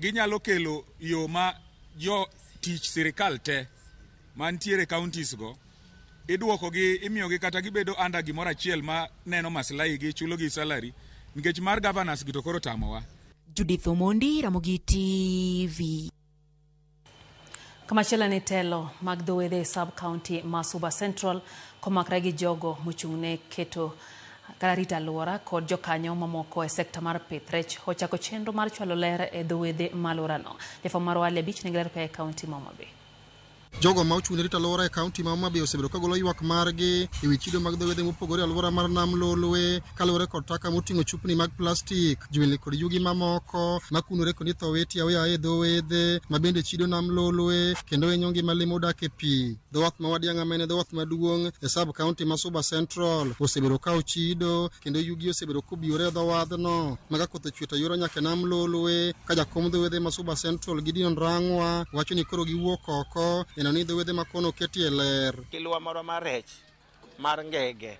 Ginyalo kelo yo ma jo tich sirikal te mantiere counties go iduokogi, imiyogi kata gibedo under gimoro achiel ma neno maslahi gi, chulogi salary, nikech mar governors gi to koro tamowa. Judith Omondi, Ramogi TV. Kamachielo ni telo mag dho wedhe e sub county ma Suba Central komakre gi jogo mochung'ne keto kata rito alwora kod jokanyo mamoko e sekta mar pith rech ochako chenro mar chwalo ler e dho wedhe ma alworano. Jafwambo marwa Ali Abich nigi ler koa e kaunti ma Homa Bay. Jogo ma ochung' ne rito alwora e kaunti ma Homa Bay osebedo ka golo ywak margi e wi chido mag dho wedhe mopogore e alwora mar Nam Lolwe kaluwore kod taka moting'o chupni mag plastik, jwelni kod yugi mamoko makunore kod itho witi aoyaye e dho wedhe ma bende chido Nam Lolwe kendo hinyo ngima le modak e pi. Dho wath ma Wadiang'a ma en dho wath maduong' e sub county ma Suba Central osebedo ka ochido kendo yugi osebedo kobiyore e dho wadhno ma ka koth ochwe to yoro nyaka e Nam Lolwe ka jakom dho wedhe ma Suba Central Gideon Rang'wa wacho ni koro giwuok oko neno ni dho wedhe ma kono oketie ler. Kilwa marwa mar rech mar ngege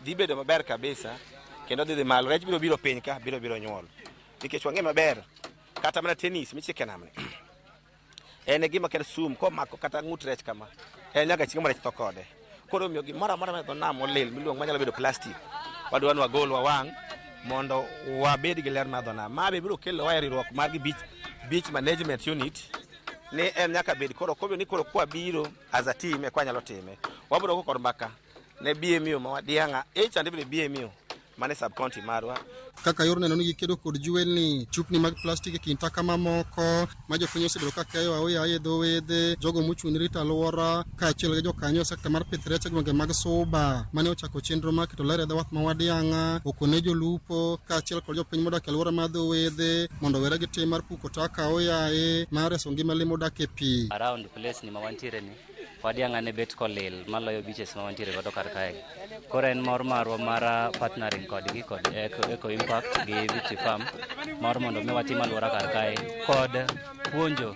dhi bedo maber kabisa kendo dhi dhi malo. Rech biro biro piny ka biro biro nyuol nikech wang'e maber kata mana tennis michike namni en e gima kelo sum komako kata ng'ut rech kama en nyaka chieng' ma rech tho kode. Koro omiyo gimoro amora ma dho nam olil miluongo manyalo bedo plastic wadwa ni wagol wawang' mondo wabed gi ler mar dho nam. Ma be biro kelo e riwruok mar gi beach management unit ni en nyaka bed koro kobedo ni koro kwabiro as a team e kwanyalo time. Wabiro go kod mbaka ne BMU ma Wadiang'a each and every BMU mane sub county marwa. Kaka yor neno ni gikedo kod jwelni, chupni mag plastik e kind taka mamoko ma jopiny osebedo ka keyo aoyaye e dho wedhe, jogo mochung' ne rito alwora kaachiel gi jokanyo e sekta mar pith rech e gwenge mag Suba mane ochako chenro mar keto ler e dho wath ma Wadiang'a okone jolupo kaachiel kod jopiny modak e alwora mar dho wedhe mondo owere gi tim mar puko taka aoyaye mar reso ngima le modak e pi. Around place ni ma wantiere ni Wadiang'a ne bet kolil maloyo beaches ma wantiere godo kar kae. Koro en mor marwa mar partnering kodgi kod Eco Impact gi Victory Farm mar mondo mi watim alwora kar kae kod puonjo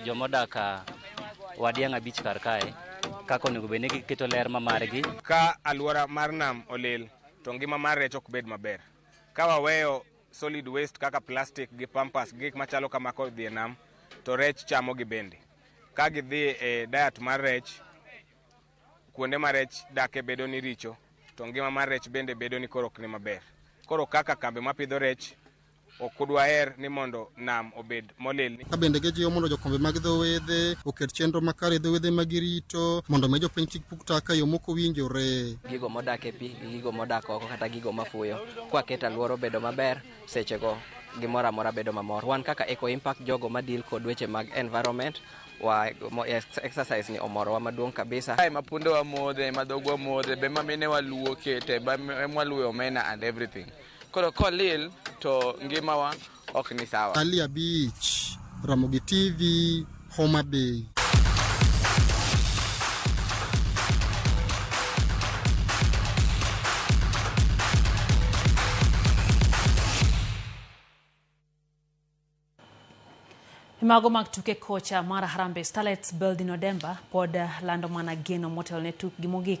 jomodak Wadiang'a beach kar kae kaka onego bed ni giketo ler ma margi. Ka alwora mar nam olil to ngima mar rech ok bed maber. Ka waweyo solid waste kaka plastic gi pampers gi gik machalo kama kodhi e nam to rech chamo gi bende. Ka gidhi e diet mar rech, kuonde ma rech dake bedo ni richo, to ngima mar rech bende bedo ni koro ok ni maber. Koro kaka kambi mapidho rech, ok dwaher ni mondo nam obed molil. Ka bende gijiwo mondo jokombe mag dho wedhe oket chenro makare e dho wedhe ma girito mondo mi jopiny kik puk taka e yo mok owinjore. Gigo modak e pi gi gigo modak oko kata gigo mafuyo, kwaketo alwora obedo maber, sechego gimoro amora bedo mamor. Wan kaka Eco Impact jogo ma deal kod weche mag environment, wa exercise ni omorowa maduong' kabisa. Kae ma pundewa modhe, ma dhogwa modhe, be ma minewa luoke, te ema waluwe omena and everything. Koro kolil to ngimawa ok ni sawa. Ali Abich, Ramogi TV, Homa Bay. Mago mag tuke kocha mar Harambee Starlets Beldin Odemba pod lando mana geno motelo ne tukgi mogik.